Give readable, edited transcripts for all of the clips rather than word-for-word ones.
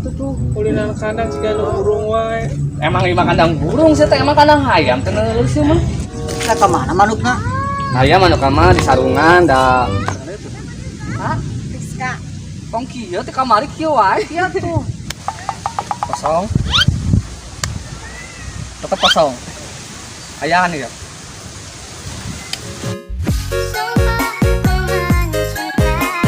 Itu tuh kulinan kandang jiga nu burung wae. Emang lima kandang burung sih teh, emang kandang hayam teh leuleuh sih mah. Nah, kemana manukna? Hayam anu mah di sarungan da. Hah? Rizka. Tong kieu teh kamari kieu wae kieu tuh. Kosong. Tetep kosong. Ayaan ya. Sumpah ku mencintaimu,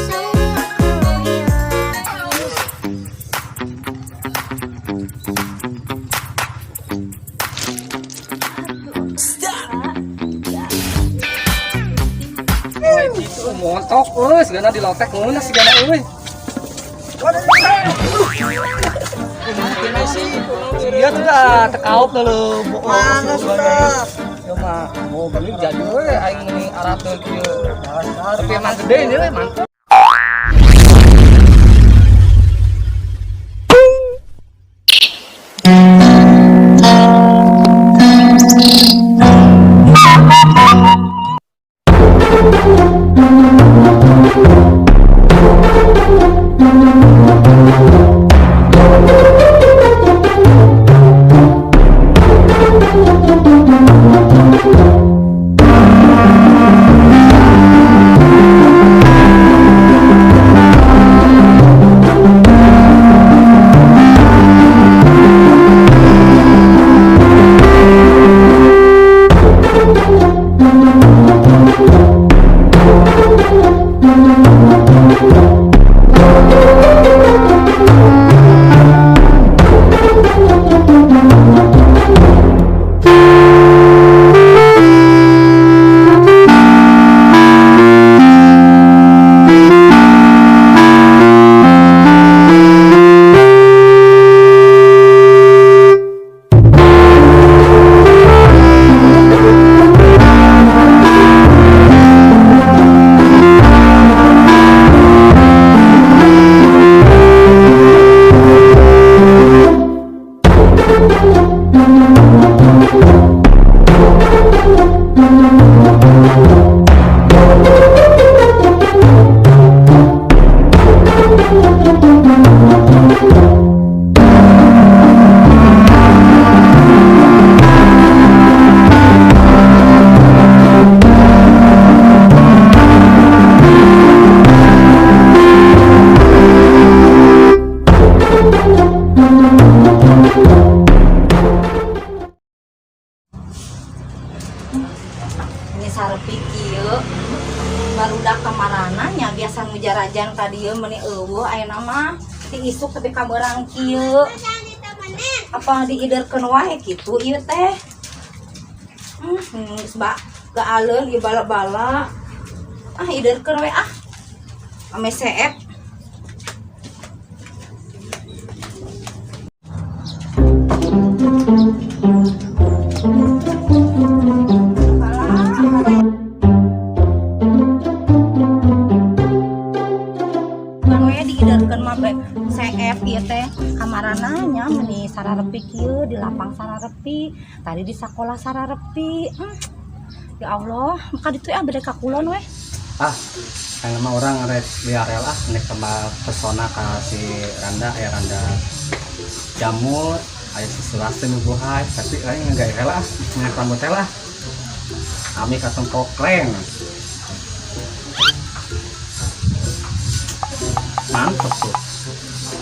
sungguh aku gila. Itu montok euy, sigana dilotek ngeunah sigana euy. Iya tuh dah tekaup dulu. Mana sudah? Ya mah mau beli jadi we aing meuni arate kieu. Tapi emang gede ini we mantep. Ini sarepi kieu. Barudak kamarana nya biasa ngujarajan ka dieu meuni eueuh ayeuna mah ti isuk tapi ka beurang kieu. Apa diiderkeun wae kitu ieu teh? Geus ba gaaleun ieu bala-bala. Ah iderkeun we ah. Ame seep. Kan we diiderkeun mah be seep ieu teh kamarana nya meuni sararepi kieu di lapang sararepi, tadi di sakola sararepi. Ya Allah, maka ditu ya bade ka kulon we. Ah, yang nama orang rek liarel ah nek tambah pesona ka si Randa aya Randa jamur, aya si Sulastri nu buhay, tapi aing nggak rela ah, minyak rambut teh lah. Ami katem pokleng. Mantep tuh.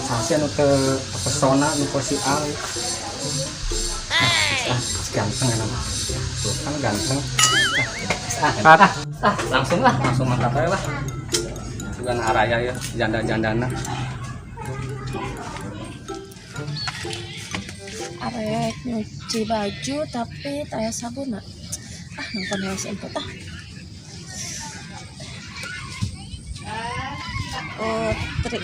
Sasi anu teu pesona nu si Ali. Ah, ganteng ya nama. Tuh kan ganteng. Ah, ah, ah, langsung lah, langsung mantap aja lah. Juga araya ya, janda-jandana. Arek nyuci baju tapi taya sabun ah. Ah, nonton heula si emput ah. Oh, tri.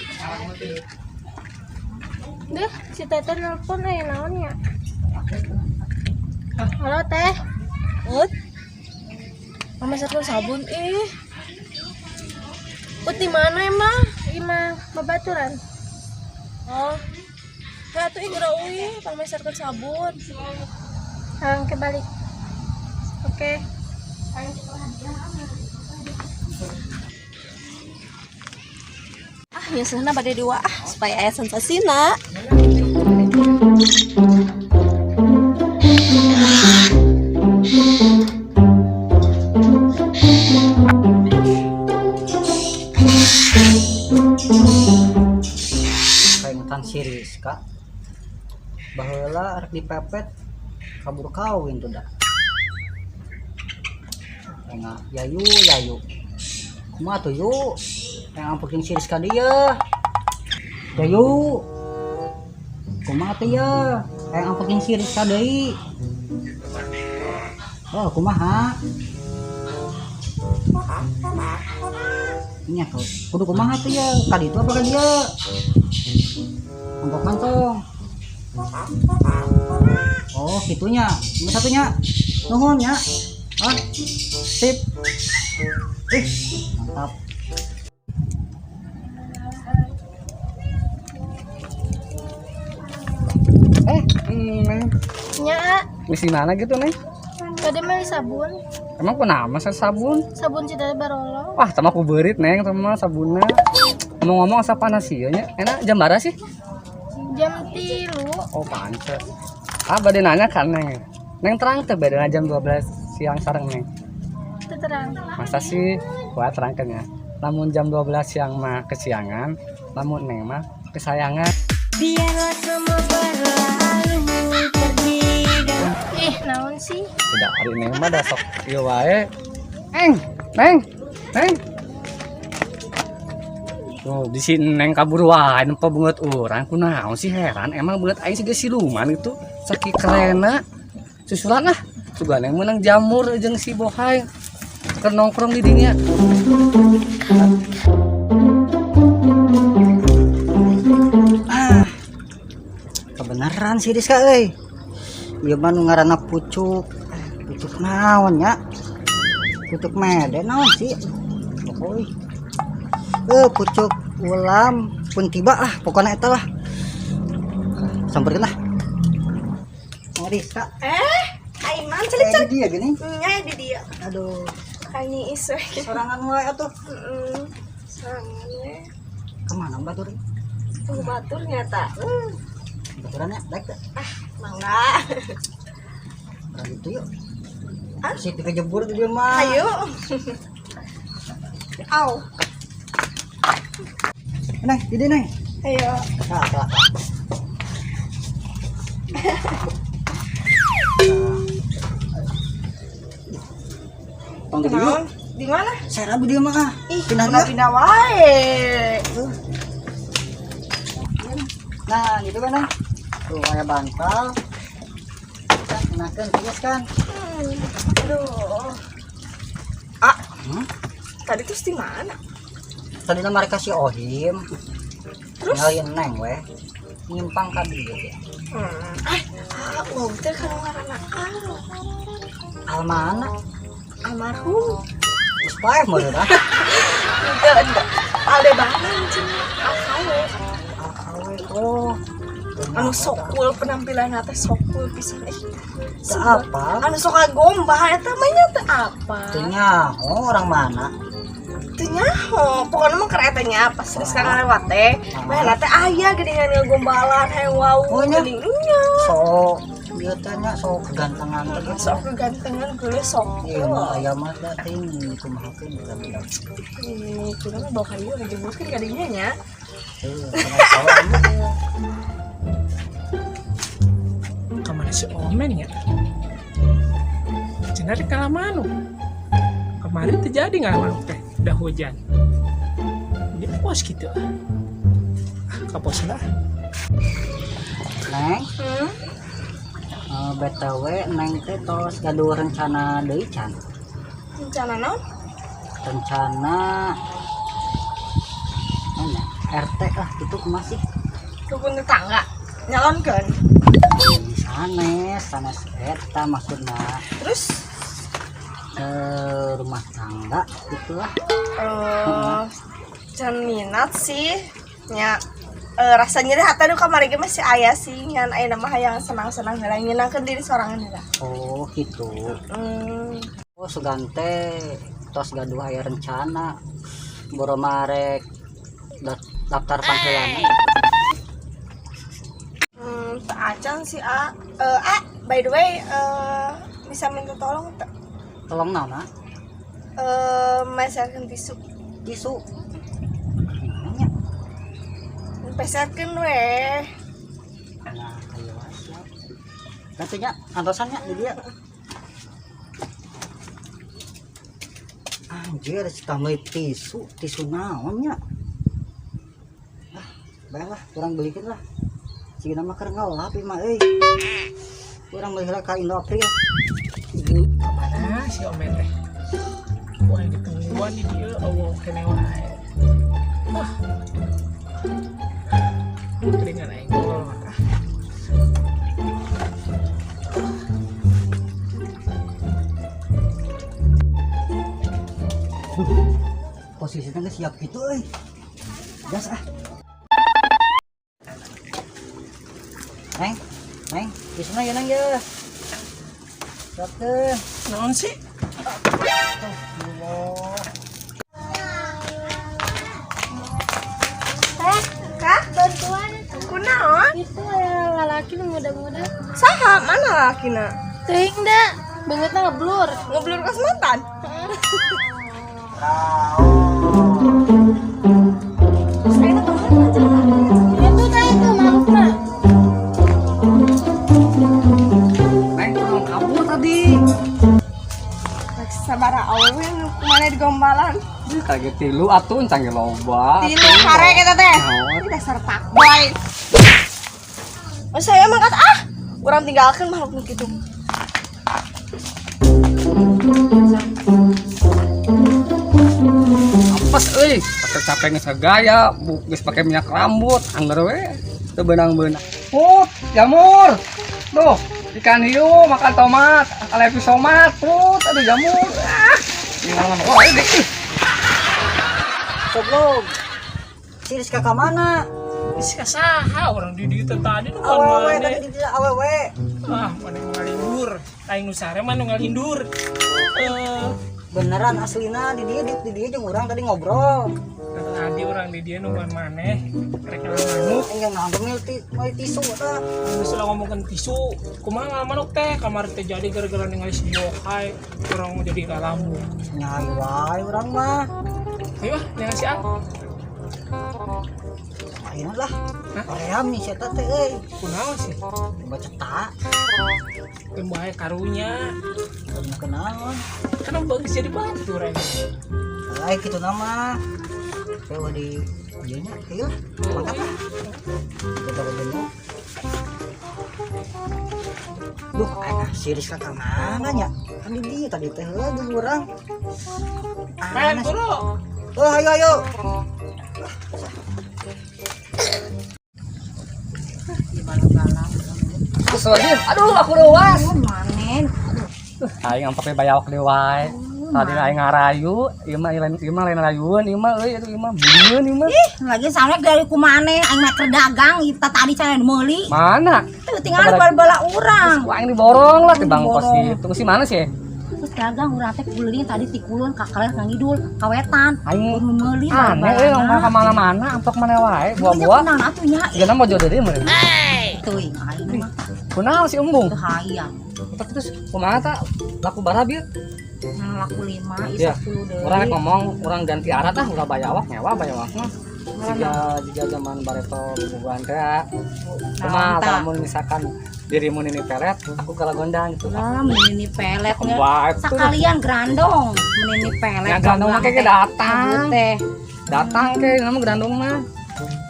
Duh, si Teteh nelpon aya naon ya? Halo Teh. Ut. Mama sareng sabun ih. Ut di mana emang? Imah babaturan. Oh. Heh atuh ih geura uih, pangmeserkeun sabun. Ang kebalik. Oke. Ah Nyeuseuhna bade diwaah supaya aya sensasina. Kaingetan si Rizka. Baheula rek dipepet kabur kawin tuh dah. Engah yayu yayu. Kumaha tuh yuk? Yang ampukin si Rizka dia. Yayu. Kumaha tuh ya? Yang ampukin si Rizka deui. Oh, kumaha? Nya tuh, kudu kumaha tuh ya? Kali itu apa ka dia? Ampok kantong. Oh, gitunya. Nomor satunya. Nuhun ya. Ah, sip. Ih, mantap. Eh, Neng, Nya, misi mana gitu, Neng? Tadi beli sabun. Emang kunaon masa sabun? Sabun si Teteh barolong. Wah, sama aku beurit, Neng, sama sabunna. Ngomong-ngomong asa panas sih nya. Enak jam berapa sih? Jam 3. Oh, pantes. Ah, bade nanya kan, Neng. Neng terang teh bedana jam 12 siang sareng Neng. Teu terang. Masa sih? Wah, terangkan ya. Lamun jam 12 siang mah kesiangan, lamun Neng mah kesayangan. Ih, naon sih? Udah hari Neng mah dah sok ieu wae. Neng, Neng, Neng. Tuh, di sini Neng kabur wae nempo beungeut urang kunaon sih heran emang beungeut aing siga siluman itu saking kerenna. Susulan ah, sugan Neng menang jamur jeung si Bohai keur nongkrong di dinya. Ah. Kebenaran si Rizka euy. Ieu mah nu ngaranna pucuk. Pucuk naon nya? Pucuk mede naon sih? Pokoknya. Pucuk ulam pun tiba lah, pokoknya eta lah. Samperkeun lah. Mang Rizka. Eh, Aiman Eh, celik-celik. di dia gini. Nya di dia. Aduh, Kayaknya isu. sorangan wae atuh. Heeh. Sorangan we. Kemana batur? Tunggu batur nyata. Baturannya baik teh. Mangga. Urang itu yuk. Ah? Si dikejebur di dia mah. Ayo. Au. Neng, di dia neng. Ayo. Nah, salah. Tong di dieu. Naon? Di mana? Saya rabu dia mah ah. Ih, Pindah pindah dia. pindah wae. Nah, gitu kan, Neng. Tuh, aya bantal. Kan, enakeun tias kan. Aduh. Ah, Hmm? tadi terus di mana? Tadi mereka si Ohim. Terus? Nyalain Neng weh. Nyimpang ka dieu ya. Ah, ah, wow, teh kan ngaranna Al. Al mana? Almarhum. Geus paeh meureun ah. Enggak, enggak. Aldebaran cenah. Alkawe. Al oh. Anu sokul penampilan teh sokul pisan ih. Teu apa? Anu sok gombal eta mah nya teh apa? Teu nyaho orang mana? Teu nyaho, pokoknya mah keur eta nya pas Rizka ngalewat teh, mah teh aya geuningan ngagombalan hayang wau Oh, nya? geuning nya. So, ieu teh nya so kegantengan teh gitu. Sok kegantengan geuleuh sok. Iya mah aya mah da ting kumaha keun da beda. Ih, kudu mah bawa ka dieu ngejebuskeun ka dinya nya. Heuh, kana Kemana si Omen ya? Cenah rek kalah manuk. Kemarin terjadi nggak manuk teh, udah hujan. Di pos gitu. Ah, ke pos lah. Neng, Hmm. BTW Neng teh tos gaduh rencana deui can. Rencana naon? Rencana mana? RT lah gitu kumaha sih? Rukun tetangga. Nyalonkeun. Sanes, sanes eta maksudna Terus rumah tangga gitulah. Can minat sih nya rasanya deh hati kamari ge masih aya sih ngan ayeuna mah hayang senang-senang heula nyenangkeun diri sorangan heula. Oh gitu. Oh sugan teh tos gaduh aya rencana boro marek Daftar pangheulana. Teu acan sih, A. Eh, A, by the way, bisa minta tolong teu? Tolong naon, ah? Eh, meserkeun tisu. Tisu. Nya. Peserkeun we. Nah, ayo siap. Gantinya antosan nya di dia. Anjir, si meuli tisu, tisu naon nya? Ah, bae lah, kurang belikeun lah. Sigana mah keur ngelap ieu mah euy. Urang meuli heula ka Indo April. Mana si Omen teh? Wah, ditungguan di dia euweuh keneh wae. Wah. Dengan aing ngobrol ah. Posisinya geus siap gitu euy. Gas ah. Neng, Neng, tisuna ya Neng ya. Siapkeun. Naon sih? Allah. Teh, Kah? bantuan Kunaon? itu aya lalaki nu muda-muda. Saha mana lalakina? Teuing da, beungeutna ngeblur. Ngeblur kos mantan? Terus ayeuna kemana jalan? Itu teh itu makhlukna. Neng, kurang kabur tadi. Sabaraha awewe nu kumana di gombalan? Kaget tilu atuh canggih loba. Tilu hare kita teh. Naon? Ini dasar fuckboy. Oh, saya mangkat ah. Urang tinggalkan makhluk nu kitu. Apes euy, capek-capek geus gaya, geus pake minyak rambut, angger we. Teu beunang-beunang. Put, jamur. Tuh, ikan hiu makan tomat, alepi somat, put, aduh jamur. Ah. Gimana? Wah, ini. Goblok. Si Rizka ka mana? Isi saha orang di dieu teh tadi nu Awewe mana? tadi di dieu awewe. Ah, mana nu ngalindur. Aing nu sare mah nu ngalindur. Eh, Beneran aslina di dieu di dieu jeung urang tadi ngobrol. tadi orang di dieu nungguan maneh rek manuk. Aing yang naon meuli tisu tah. Geus lah ngomongkeun tisu. Kumaha ngamanuk teh kamari teh jadi gara-gara ningali si Bokai urang jadi lambung. Nyai wae urang mah. Ayo ah, dengan si Al. Ayeuna lah. Hah? Hoream nih si eta teh euy. Kunaon sih? Baca tak. Keun bae karunya. Karunya kenaon. Kan bagus jadi batur aing. Ai kitu nama. Eueuh di dieu nya ieu lah. Mangkat lah. Kita bagiannya. Duh, aing ah, si Rizka ka mana nya? Kan di dieu tadi teh heuh jeung urang. Main Aneh. bro. Oh, ayo ayo. Astagfirullahaladzim. Aduh, aku ruas. Manen. Aing ampe bayawak deui wae. Tadi aing ngarayu, ieu mah lain ieu mah lain rayueun, ieu mah euy ieu mah bulieun ieu mah. Ih, lagi sampe dari kumane aing mah keur dagang ieu tadi cenah meuli. Mana? Tuh tinggal bala-bala urang. Ku aing diborong lah tibang kos Diborong. gitu. Si mana sih? Terus dagang urang teh kuliling tadi tikulun ka kaler ka ngidul ka wetan. Aing Kudu meuli aneh euy ngomong ka mana-mana, amplok mana wae, buah-buah. Kunaon atuh nya? Sigana mau jodoh deui meureun. Teuing aing mah Kunaon si embung? teu hayang. Terus kumaha ta laku bara bieu? Nah, laku 5 ieu Ya. 10 deui. Urang rek ngomong, urang ganti arat ah, ulah bayawak ngewa bayawak mah. Jiga jiga zaman bareto bubuhan teh. Kumaha Naon, lamun misalkan dirimu nini pelet, aku kalah gondang gitu. Lah menini pelet nya. Baik tuh. Sakalian grandong menini pelet. Ya grandong mah kayak datang. Teh. Datang ke nama grandong mah.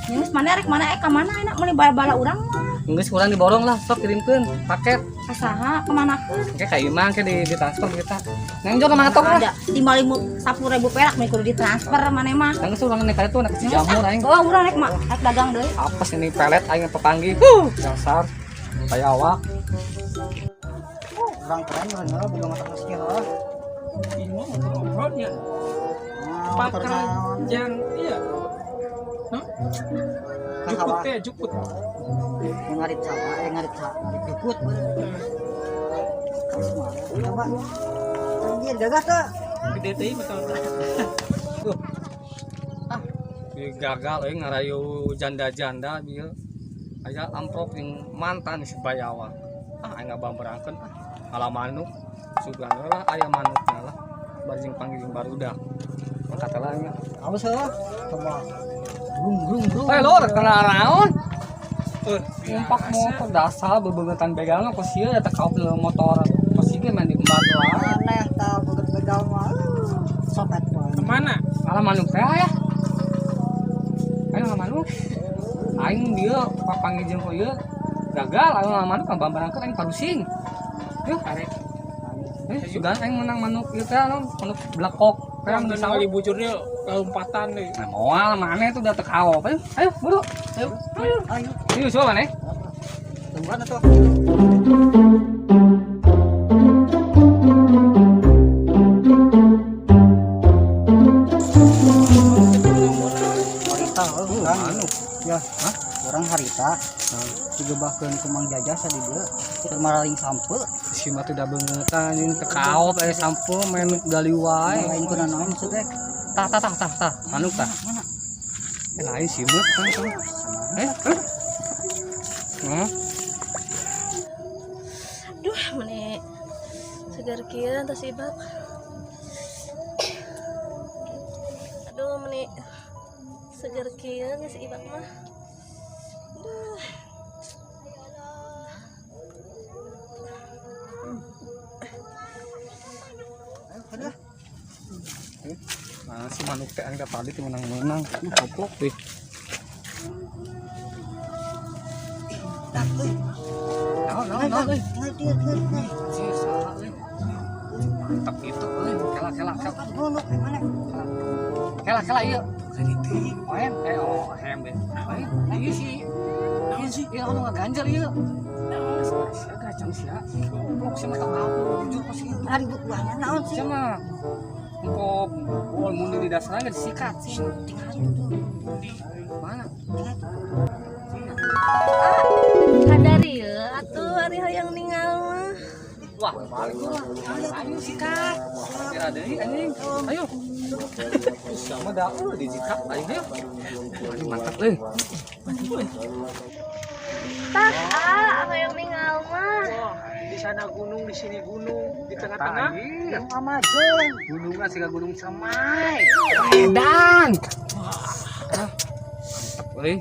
Geus mana rek mana ka mana enak meuli bala-bala urang mah. Geus kurang diborong lah, sok kirimkeun paket. Ka saha kemanakeun? Oke ka Imang ke di ditransfer kita. Neng jo ka Mang Atok lah. Ada 5 10.000 perak mah kudu ditransfer maneh mah. Nang geus urang nek itu anak jamur aing. Oh, urang rek mah rek dagang deui. Apes ini pelet aing pepanggih. Huh, dasar. Bayawak. Urang keren urang heula boga motor geus kieu heuh. Ini mah motor off-roadnya. Nah, motor naon? Pakai iya. No? Ka Jukut sawah. teh, jukut. Yang ngarit sawah, eh ngarit sawah, ngarit jukut. Coba. Anjir, gagah tuh. Gede teh betul. Tuh. Ah, Ieu gagal euy ngarayu janda-janda bieu. Aya amprok jeung mantan si Bayawa. Ah, aing ngabamberangkeun ah. Ala manuk. Sugan lah aya manukna lah. Bari jeung panggil jeung barudak. Mangkat lah nya. Awas heuh. Coba. Grung grung grung. Eh lur, kena naon? Numpak motor dasar bebeungetan begal mah kos ieu eta kaop motor. Kos ieu ge main di embat wae. Aneh tah beungeut begal mah. Sopet wae. Kemana? Ala manuk teh aya. Ayo ala manuk. Aing dieu papanggih jeung ieu gagal aing ala manuk ngabambarangkeun aing parusing. Yeuh, Arek. Sugan aing menang manuk ieu teh naon manuk blekok. Teh Yang mun ningali sawah. bujur dia lompatan deh. Nah, moal maneh tuh udah teu kaop. Ayo, ayo buru. Ayo. Ayo. Ayo. Ayo coba maneh. Tungguan atuh. Harita heuh kan. Ya, hah? Urang harita. Digebahkeun ku Mang Jajah sadi dieu. Keur maraling sampe. Si mah teh da beungetan jeung teu kaop aya sampo main gali wae. Lain ku nanaon maksudnya? Tah tah tah tah tah manuk tah. Mana? Eh lain simeut tah tah. Eh, eh. Hah? Duh, meni segar kieu entas ibak. Aduh, meni segar kieu geus ibak mah. Duh. Nah, si manuk teh aing tadi teh menang-menang. Goblok deh. Tah, euy. Naon naon naon euy. Ngerti, ngerti. Anjir, salah euy. Mantap itu euy. Kela kela kela. Goblok mana? Kela kela ieu. Oem eh oh hem deh. Euy, ieu si ieu si ieu anu ngaganjel ieu. Sia gacang sia. Goblok sia mah teu kaop jujur kos ieu. Ari buahna naon sih? Sia mah empok bol mun di dasarnya disikat sih. Tinggal itu tuh. Mana? Tinggal itu. Kadari ye atuh ari hayang ningal mah. Wah, balik lah. Ayo sikat. Kira deui anjing. Ayo. Sama dah euy dijikat aing ayo. Aduh mantap euy. Tah, ah, hayang ningal mah. Wah, di sana gunung, di sini gunung, di tengah-tengah. Tengah-tengah. Amazon. Gunungan siga gunung Ciremai. Edan. Wah. Mantap euy.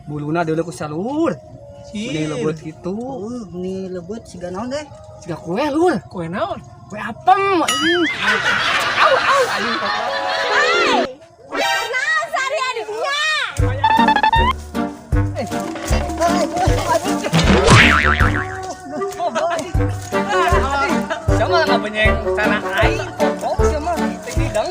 Buluna deuleu ku salur. Mending lebet kitu. Meni lebet siga naon deh? Siga kue lur. Kue naon? Kue apem anjing. Au au anjing. Nah, sari adiknya. Siapa nggak penyeng cara aing pokok siapa teh hidang.